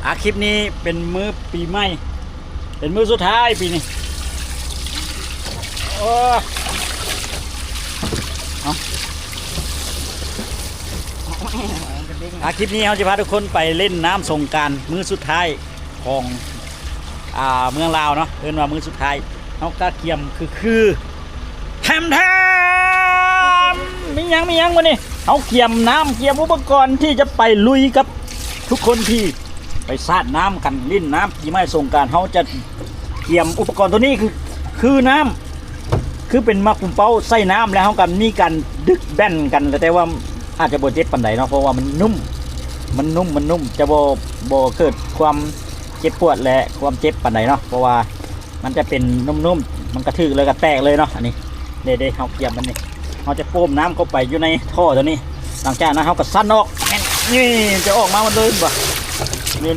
ອາ ຄລິບນີ້ເປັນມື້ປີໃໝ່ ເປັນມື້ສຸດທ້າຍປີນີ້. ໂອ້ ເອົາ ອາ ຄລິບນີ້ເຮົາຈະພາທຸກຄົນໄປຫຼິ້ນນ້ຳສົງການມື້ສຸດທ້າຍຂອງ ອາ ເມືອງລາວເນາະ ເອີ້ນວ່າມື້ສຸດທ້າຍ. ເຮົາກະກຽມຄືໆ ແຖມໆ ມີຫຍັງ ມີຫຍັງມື້ນີ້? ເຮົາກຽມນ້ຳ ກຽມອຸປະກອນທີ່ຈະໄປລຸຍກັບທຸກຄົນທີ່ໄປສາດນ້ຳກັນ ຫຼິ້ນນ້ຳປີໃໝ່ສົງການ. ເຮົາຈະກຽມອຸປະກອນໂຕນີ້ ຄື ຄືນ້ຳ ຄືເປັນໝາກປຸມເປົ້າໃສ່ນ້ຳ ແລ້ວເຮົາກະມີການດຶກແບນກັນ ແຕ່ວ່າອາດຈະບໍ່ເຈັບປານໃດເນາະ ເພາະວ່າມັນນຸ້ມ ມັນນຸ້ມ ມັນນຸ້ມ ຈະບໍ່ ບໍ່ເກີດຄວາມເຈັບປວດ ແລະ ຄວາມເຈັບປານໃດເນາະ ເພາະວ່າ ມັນຈະເປັນນຸ້ມໆ ມັນກະຖືກເລີຍກະແຕກເລີຍເນາະ. ອັນນີ້ ເດ້ໆ ເຮົາກຽມມັນນີ້ ເຮົາຈະໂປ້ມນ້ຳເຂົ້າໄປຢູ່ໃນທໍ່ໂຕນີ້ ຫຼັງຈາກນັ້ນເຮົາກະສັ່ນອອກ ນີ້ ຈະອອກມາໝົດເລີຍ ເຫັນບໍ່?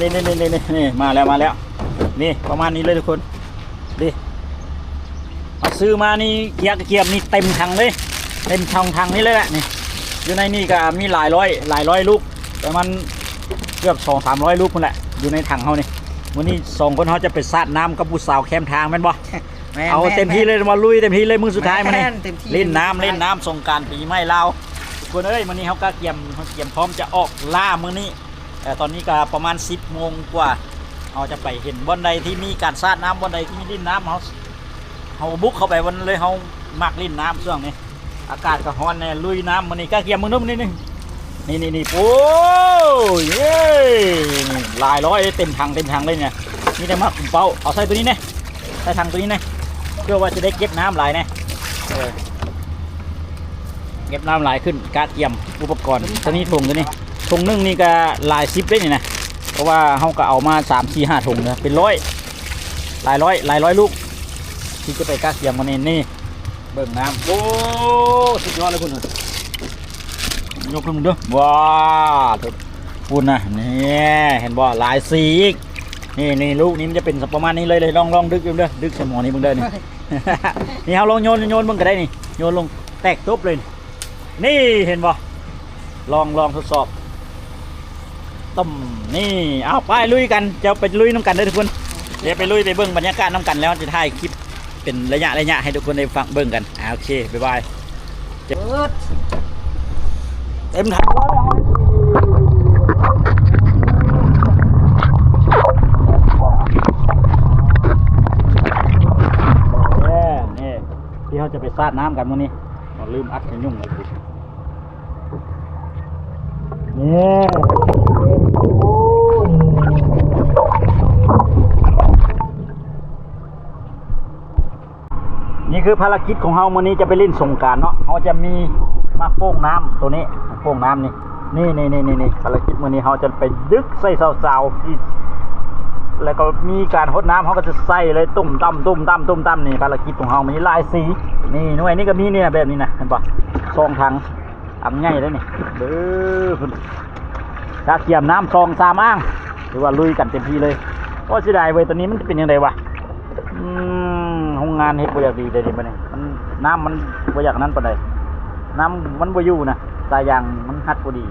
ນີ້ໆໆໆ ນີ້ ມາແລ້ວ ມາແລ້ວ ນີ້ ປະມານນີ້ເລີຍທຸກຄົນ. ນີ້ ເຮົາຊື້ມານີ້ ເກຍກະກຽມນີ້ເຕັມຖັງເລີຍ ເຕັມສອງຖັງນີ້ເລີຍແຫຼະ. ນີ້ ຢູ່ໃນນີ້ກະມີຫຼາຍຮ້ອຍ ຫຼາຍຮ້ອຍລູກ ປະມານເກືອບສອງສາມຮ້ອຍລູກພຸ້ນແຫຼະ ຢູ່ໃນຖັງເຮົານີ້. ມື້ນີ້ສອງຄົນເຮົາຈະໄປສາດນ້ຳກັບຜູ້ສາວແຄມທາງແມ່ນບໍ່? ແມ່ນ ເອົາເຕັມທີ່ເລີຍ ມາລຸຍເຕັມທີ່ເລີຍ ມື້ສຸດທ້າຍມື້ນີ້ ແມ່ນ ເຕັມທີ່ ຫຼິ້ນນ້ຳ ເລີຍ ຫຼິ້ນນ້ຳສົງການປີໃໝ່ລາວ. ທຸກຄົນເອີຍ ມື້ນີ້ເຮົາກະກຽມ ເຮົາກຽມພ້ອມຈະອອກລ່າມື້ນີ້. ເອີ ຕອນນີ້ກະປະມານສິບໂມງກວ່າ ເຮົາຈະໄປເຫັນບ່ອນໃດທີ່ມີການສາດນ້ຳ ບ່ອນໃດທີ່ມີຫຼິ້ນນ້ຳ ເຮົາ ເຮົາບຸກເຂົ້າໄປບ່ອນນັ້ນເລີຍ. ເຮົາມັກຫຼິ້ນນ້ຳຊ່ວງນີ້ ອາກາດກະຮ້ອນແດ່ ລຸຍນ້ຳມື້ນີ້. ກະກຽມເບິ່ງດູ ນີ້ໆ ນີ້ໆ ໂອ້ຍ ນີ້ຫຼາຍຮ້ອຍ ເຕັມຖັງ ເຕັມຖັງເລີຍນີ້. ມີແຕ່ໝາກປຸມເປົ້າ ເອົາໃສ່ໂຕນີ້ແດ່ ໃສ່ຖັງໂຕນີ້ແດ່ ເພື່ອວ່າຈະໄດ້ເກັບນ້ຳຫຼາຍແດ່ ເອີ ເກັບນ້ຳຫຼາຍຂຶ້ນ. ກະກຽມອຸປະກອນໂຕນີ້ ຖົງໂຕນີ້ ຖົງໜຶ່ງນີ້ກະຫຼາຍສິບເດ້ນີ້ນະ ເພາະວ່າເຮົາກະເອົາມາສາມ ສີ່ ຫ້າຖົງເນາະ ເປັນຮ້ອຍ ຫຼາຍຮ້ອຍ ຫຼາຍຮ້ອຍລູກ ທີ່ຈະໄປກະກຽມມື້ນີ້. ນີ້ ເບິ່ງນ້ຳ ໂອ້ ສຸດຍອດເລີຍພຸ້ນ ຍົກຂຶ້ນເບິ່ງເດີ ວ້າ ພຸ້ນນະ ນີ້ ເຫັນບໍ່? ຫຼາຍສີອີກ ນີ້ໆ ລູກນີ້ມັນຈະເປັນປະມານນີ້ເລີຍ ລອງ ລອງດຶກເບິ່ງເດີ ດຶກໃສ່ໝໍນີ້ເບິ່ງເດີ ນີ້ ນີ້ ເຮົາລອງໂຍນ ໂຍນເບິ່ງກະໄດ້ນີ້ ໂຍນລົງແຕກຕຸບເລີຍ ນີ້ ເຫັນບໍ່? ລອງ ລອງທົດສອບ ຕົມ ນີ້ ເອົາ ໄປລຸຍກັນ ເຈົ້າໄປລຸຍນຳກັນເດີທຸກຄົນ. ດຽວໄປລຸຍ ໄປເບິ່ງບັນຍາກາດນຳກັນ ແລ້ວຈະຖ່າຍຄລິບເປັນໄລຍະໆ ໃຫ້ທຸກຄົນໄດ້ຟັງເບິ່ງກັນ. ອາ ໂອເຄ ບາຍບາຍ. ເປີດ ເຕັມຖັງເລີຍ ນີ້ ທີ່ເຮົາຈະໄປສາດນ້ຳກັນມື້ນີ້ ເຮົາລືມອັດໃຫ້ຫຍຸ້ງເລີຍ. ນີ້ ນີ້ຄືພາລະກິດຂອງເຮົາມື້ນີ້ ຈະໄປຫຼິ້ນສົງການເນາະ. ເຮົາຈະມີໝາກໂປ່ງນ້ຳໂຕນີ້ ໝາກໂປ່ງນ້ຳນີ້ ນີ້ໆໆໆ ພາລະກິດມື້ນີ້ເຮົາຈະໄປດຶກໃສ່ສາວໆ ແລ້ວກໍມີການຫົດນ້ຳ ເຮົາກໍຈະໃສ່ເລີຍ ຕຸ້ມຕຳ ຕຸ້ມຕຳ ຕຸ້ມຕຳ. ນີ້ພາລະກິດຂອງເຮົາມີຫຼາຍສີ ນີ້ໜ່ວຍນີ້ກໍມີນີ້ນະ ແບບນີ້ນະ ເຫັນບໍ່? ສອງຖັງ ອັນໃຫຍ່ເດ້ນີ້ ເດີພຸ້ນ ກະກຽມນ້ຳສອງສາມອ່າງ ຖືວ່າລຸຍກັນເຕັມທີ່ເລີຍ. ໂອ້ ເສຍດາຍເວີຍ ໂຕນີ້ມັນຈະເປັນຈັ່ງໃດວະ? ອືມ ໂຮງງານເຮັດບໍ່ຢາກດີເດນີ້ ບັດນີ້ ມັນ ນ້ຳມັນບໍ່ຢາກນັ້ນປານໃດ ນ້ຳມັນບໍ່ຢູ່ນະ ສາຍຢາງມັນຮັດບໍ່ດີ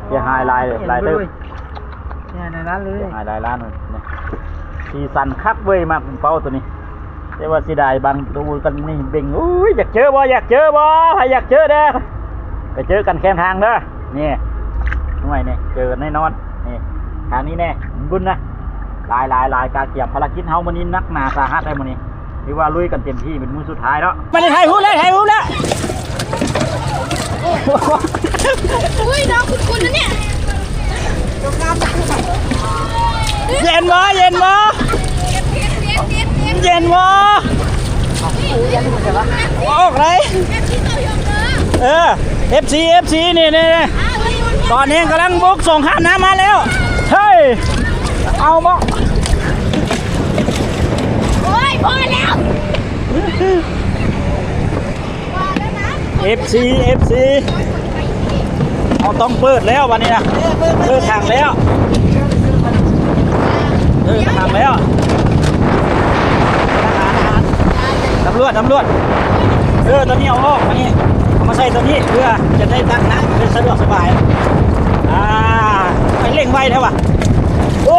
ເສຍຫາຍຫຼາຍ ເຫັນ ຫຼາຍເຕີບ ເລີຍ ເສຍຫາຍຫຼາຍລ້ານເລີຍ ເສຍຫາຍຫຼາຍລ້ານເລີຍ. ນີ້ ສີສັນຄັກເວີຍ ໝາກເປົ້າໂຕນີ້ ແຕ່ວ່າເສຍດາຍ ບາງໂຕກັນນີ້ເບັ່ງ. ໂອ້ຍ ຢາກເຈີບໍ່? ຢາກເຈີບໍ່? ໃຜຢາກເຈີເດີ ໄປເຈີກັນແຄມທາງເດີ. ນີ້ ໜ່ວຍນີ້ ເຈີກັນແນ່ນອນ. ນີ້ ທາງນີ້ແນ່ ບຸນນະ ຫຼາຍໆໆ ກະກຽມ. ພາລະກິດເຮົາມື້ນີ້ໜັກໜາສາຫັດໄດ໋ມື້ນີ້ ຖືວ່າລຸຍກັນເຕັມທີ່ ເປັນມື້ສຸດທ້າຍເນາະ. ມາໄດ້ຖ່າຍຮູບແລ້ວ ຖ່າຍຮູບແລ້ວ. ອຸ້ຍ ນ້ອງຄຸ້ນໆນະເນຍ. ເຢັນບໍ່? ເຢັນບໍ່? ເຢັນບໍ່? ອອກໄດ້ ເອີ ເອັຟຊີ ເອັຟຊີ ນີ້ໆ ຕອນນີ້ກຳລັງບຸກສົງຄາມນ້ຳມາແລ້ວ. ເຮີ້ຍ ເອົາບໍ່? ໂອ້ຍ ພໍແລ້ວ. ເອັຟຊີ ເອັຟຊີ ເຮົາຕ້ອງເປີດແລ້ວບັດນີ້ນະ. ເອີ ເປີດ ເປີດ ເປີດຖັງແລ້ວ ເປີດຖັງແລ້ວ. ທະຫານ ທະຫານ ຕຳຫຼວດ ຕຳຫຼວດ. ເອີ ໂຕນີ້ເອົາອອກ ອັນນີ້ເອົາມາໃສ່ໂຕນີ້ ເພື່ອຈະໄດ້ຕັກນ້ຳໄດ້ສະດວກສະບາຍ. ອ່າ ໄປເລັ່ງໄວແທ້ວະ. ໂອ້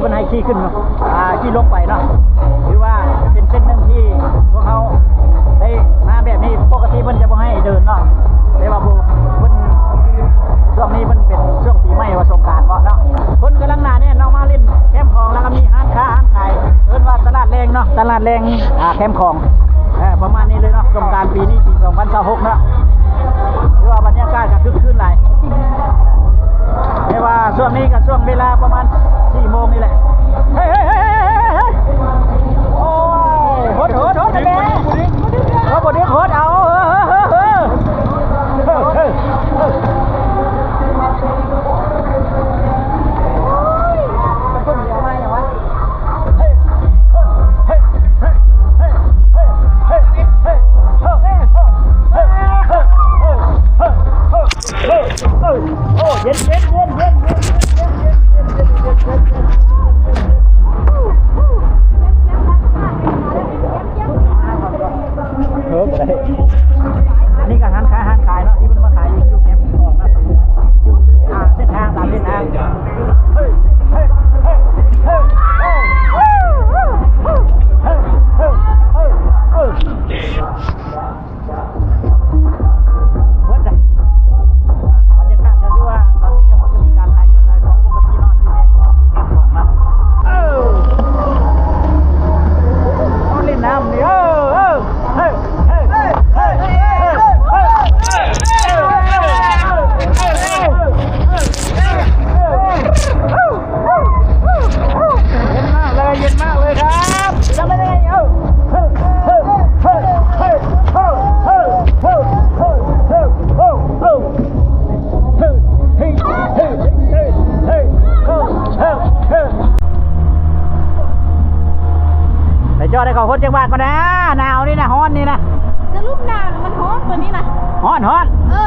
ເພິ່ນໃຫ້ຂີ່ຂຶ້ນ ອ່າ ຂີ່ລົງໄປເນາະ. ຖືວ່າເປັນເສັ້ນໜຶ່ງທີ່ພວກເຮົາໄດ້ມາແບບນີ້ ປົກກະຕິເພິ່ນຈະບໍ່ໃຫ້ເດີນເນາະ ແຕ່ວ່າຜູ້ ເພິ່ນ ຊ່ວງນີ້ເພິ່ນເປັນຊ່ວງປີໃໝ່ວ່າສົງການເນາະ ເພິ່ນກຳລັງໜາແໜ້ນເນາະ. ມາຫຼິ້ນແຄມຂອງ ແລ້ວກໍມີຮ້ານຄ້າຮ້ານຂາຍ ເອີ້ນວ່າຕະຫຼາດແລງເນາະ ຕະຫຼາດແລງ ອ່າ ແຄມຂອງ ເອີ ປະມານນີ້ເລີຍເນາະ. ສົງການປີນີ້ປີສອງພັນຊາວຫົກເນາະ ຖືວ່າບັນຍາກາດກໍຄຶກຄື້ນຫຼາຍ ແຕ່ວ່າຊ່ວງນີ້ກໍຊ່ວງເວລາປະມານສີ່ໂມງນີ້ແຫຼະ. ເຮີ້ຍ ໂອ້ຍ ຫົດ ຫົດ ຫົດແມ່ ເອີ ບໍ່ດຶງ ຫົດເອົາ ເຮີ້ຍ ເຮີ້ຍ ເຮີ້ຍ ເຮີ້ຍ ເຮີ້ຍ. ເອີ ບໍ່ໄດ້ ອັນນີ້ກໍຮ້ານຄ້າຮ້ານຂາຍເນາະ ທີ່ເພິ່ນມາຂາຍຢູ່ແຄມຂອງເນາະ ຢູ່ ອ່າ ເສັ້ນທາງ ຕາມເສັ້ນທາງ. ເບິດເລີຍ ບັນຍາກາດກໍຄືວ່າຕອນນີ້ກໍບໍ່ໄດ້ມີການຂາຍເຄື່ອງຂາຍຂອງປົກກະຕິເນາະ ທີ່ແຄມຂອງເນາະ ເອີ ເອົາຫຼິ້ນນ້ຳນີ້ ເອີ ເອີ. ເຢັນມາກເລີຍ ເຢັນມາກເລີຍຄັບ ຈຳໄດ້ເລີຍ ເອີ ເຮີ້ຍ ເຮີ້ຍ ເຮີ້ຍ. ໄປຈອດໃຫ້ເຂົາຫົດຈັກບາດກ່ອນນະ ໜາວນີ້ນະ ຮ້ອນນີ້ນະ ສະຫຼຸບໜາວນະ ມັນຮ້ອນກວ່ານີ້ນະ ຮ້ອນ ຮ້ອນ ເອີ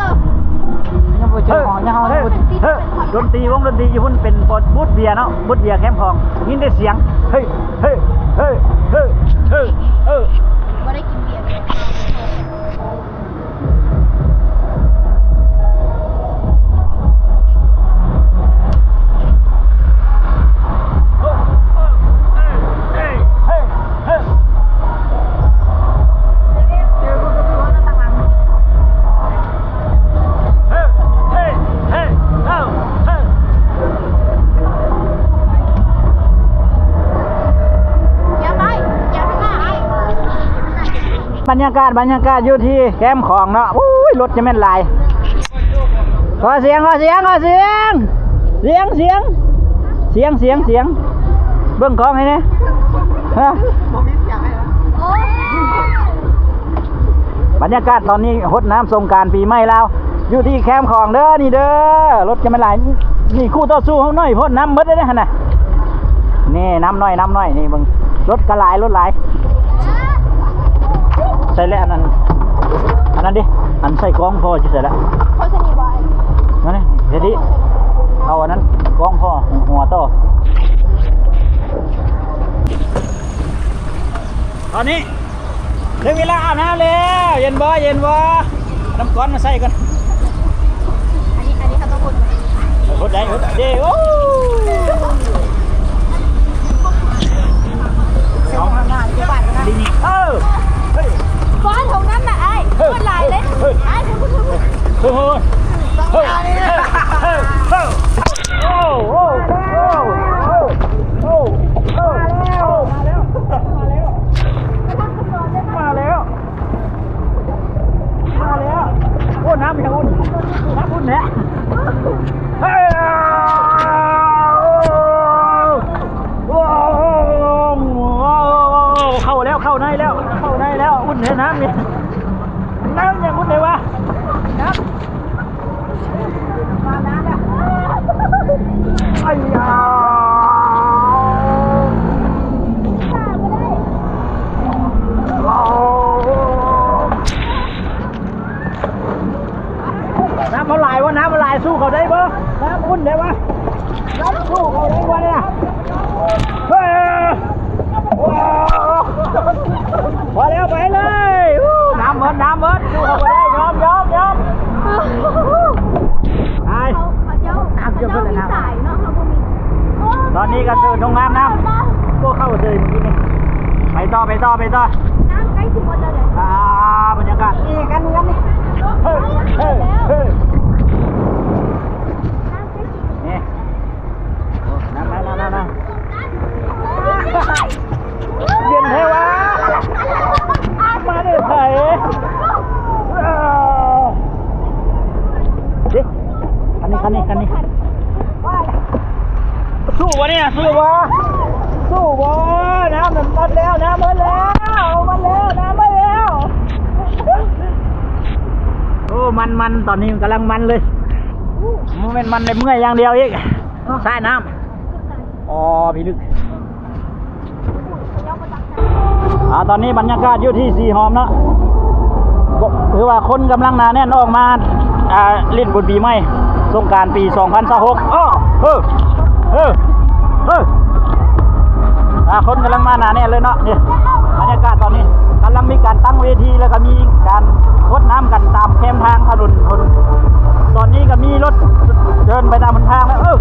ຍັງບໍ່ເຈີຂອງ ຍັງເຮົາຍັງບໍ່ ເອີ ດົນຕີ ວົງດົນຕີຢູ່ພຸ້ນເປັນບູດເບຍເນາະ ບູດເບຍແຄມຂອງ ຍິນແຕ່ສຽງ ເຮີ້ຍ ເຮີ້ຍ ເຮີ້ຍ ເຮີ້ຍ ເຮີ້ຍ ເຮີ້ຍ ເອີ ບໍ່ໄດ້ກິນເບຍ. ບັນຍາກາດ ບັນຍາກາດຢູ່ທີ່ແຄມຂອງເນາະ ໂອ້ຍ ລົດຈະແມ່ນຫຼາຍ ຂໍສຽງ ຂໍສຽງ ຂໍສຽງ ສຽງ ສຽງ ສຽງ ສຽງ ສຽງ ເບິ່ງຂອງໃຫ້ແດ່ ຮະ ບໍ່ມີສຽງໃຫ້ແລ້ວ ບັນຍາກາດຕອນນີ້ຫົດນ້ຳສົງການປີໃໝ່ລາວ ຢູ່ທີ່ແຄມຂອງເດີ ນີ້ເດີ ລົດຈະແມ່ນຫຼາຍ ນີ້ຄູ່ຕໍ່ສູ້ເຮົາໜ້ອຍໂພດ ນ້ຳເບິດເລີຍຫັ້ນນະ ນີ້ນ້ຳໜ້ອຍ ນ້ຳໜ້ອຍ ນີ້ເບິ່ງ ລົດກໍຫຼາຍ ລົດຫຼາຍ ໃສ່ແລ້ວອັນນັ້ນ ອັນນັ້ນເດ້ ອັນໃສ່ກ້ອງພໍ່ຢູ່ໃສລະ ໂຄສະນີບໍ່ ນັ້ນເດ້ ເຮັດດີ ເອົາອັນນັ້ນກ້ອງພໍ່ຫົວຕໍ່ ຕອນນີ້ ເຖິງເວລາອາບນ້ຳແລ້ວ ເຢັນບໍ່ ເຢັນບໍ່ ນ້ຳກ້ອນມາໃສ່ກ່ອນ ອັນນີ້ ອັນນີ້ເຮົາຕ້ອງຫົດ ຫົດໄດ້ ຫົດໄດ້ ເດ້ ໂອ້ ເອີ ເຮີ້ຍ ກ້ອນຂອງນ້ຳນະອ້າຍ ເຮີ້ຍ ຫົດຫຼາຍເດ້ ເຮີ້ຍ ອ້າຍ ພຸ້ນ ພຸ້ນ ພຸ້ນ ເຮີ້ຍ ເຮີ້ຍ ເຮີ້ຍ ໂອ້ ໂອ້ ໂອ້ ໂອ້ ໂອ້ ມາແລ້ວ ມາແລ້ວ ມາແລ້ວ ມາແລ້ວ ໂອ້ ນ້ຳຍັງອຸ່ນ ນ້ຳອຸ່ນແທ້ ເຮີ້ຍ ໂອ້ ເຂົ້າແລ້ວ ເຂົ້າໃນແລ້ວ ເຂົ້າໃນແລ້ວ ອຸ່ນແທ້ນ້ຳນີ້ ນ້ຳຍັງອຸ່ນເດ້ວະ ນ້ຳ ມານານແລ້ວ ໄອ້ຍາ ນ້ຳເຮົາຫຼາຍວະ ນ້ຳເຮົາຫຼາຍ ສູ້ເຂົາໄດ້ບໍ່ ນ້ຳອຸ່ນໄດ້ວະ ນ້ຳສູ້ເຂົາໄດ້ວະນີ້ນະ ເຮີ້ຍ ພໍແລ້ວ ໄປເລີຍ ນ້ຳເບິດ ນ້ຳເບິດ ສູ້ເຂົາບໍ່ໄດ້ ຍອມ ຍອມ ຍອມ ໄປ ເຂົາເຈົ້າ ເຂົາເຈົ້າມີສາຍເນາະ ເຮົາບໍ່ມີ ຕອນນີ້ກໍເຊີນລົງມາ ນ້ຳ ໂອ້ ເຂົ້າເລີຍມື້ກີ້ນີ້ ໄປຕໍ່ ໄປຕໍ່ ໄປຕໍ່ ນ້ຳໃກ້ຊິໝົດແລ້ວເດ້ ອ່າ ບັນຍາກາດ ນີ້ກັນ ນີ້ກັນ ນີ້ ເຮີ້ ເຮີ້ ເຮີ້ ນີ້ ໂອ້ ນ້ຳ ນ້ຳ ນ້ຳ ນ້ຳ ເຢັນແທ້ຫວາ ມາແຕ່ໃສ ເດ້ ຄັນນີ້ ຄັນນີ້ ຄັນນີ້ ສູ້ບໍ່ນີ້ ສູ້ບໍ່ ສູ້ບໍ່ ນ້ຳມັນໝົດແລ້ວ ນ້ຳໝົດແລ້ວ ໝົດແລ້ວ ນ້ຳໝົດແລ້ວ ໂອ້ ມັນ ມັນ ຕອນນີ້ມັນກຳລັງມັນເລີຍ ບໍ່ແມ່ນມັນໄດ້ເມື່ອຍຢ່າງດຽວອີກ ສາຍນ້ຳ ອໍ ພິລຶກ ອ່າ ຕອນນີ້ບັນຍາກາດຢູ່ທີ່ສີຫອມເນາະ ຖືວ່າຄົນກຳລັງໜາແໜ້ນອອກມາ ອ່າ ຫຼິ້ນບຸນປີໃໝ່ ສົງການປີສອງພັນຊາວຫົກ ເອີ ເອີ ເອີ ເອີ ອ່າ ຄົນກຳລັງມາໜາແໜ້ນເລີຍເນາະ ນີ້ ບັນຍາກາດຕອນນີ້ ກຳລັງມີການຕັ້ງເວທີ ແລ້ວກໍມີການຫົດນ້ຳກັນຕາມແຄມທາງຖະໜົນ ຕອນນີ້ກໍມີລົດເດີນໄປຕາມຫົນທາງແລ້ວ ເອີ.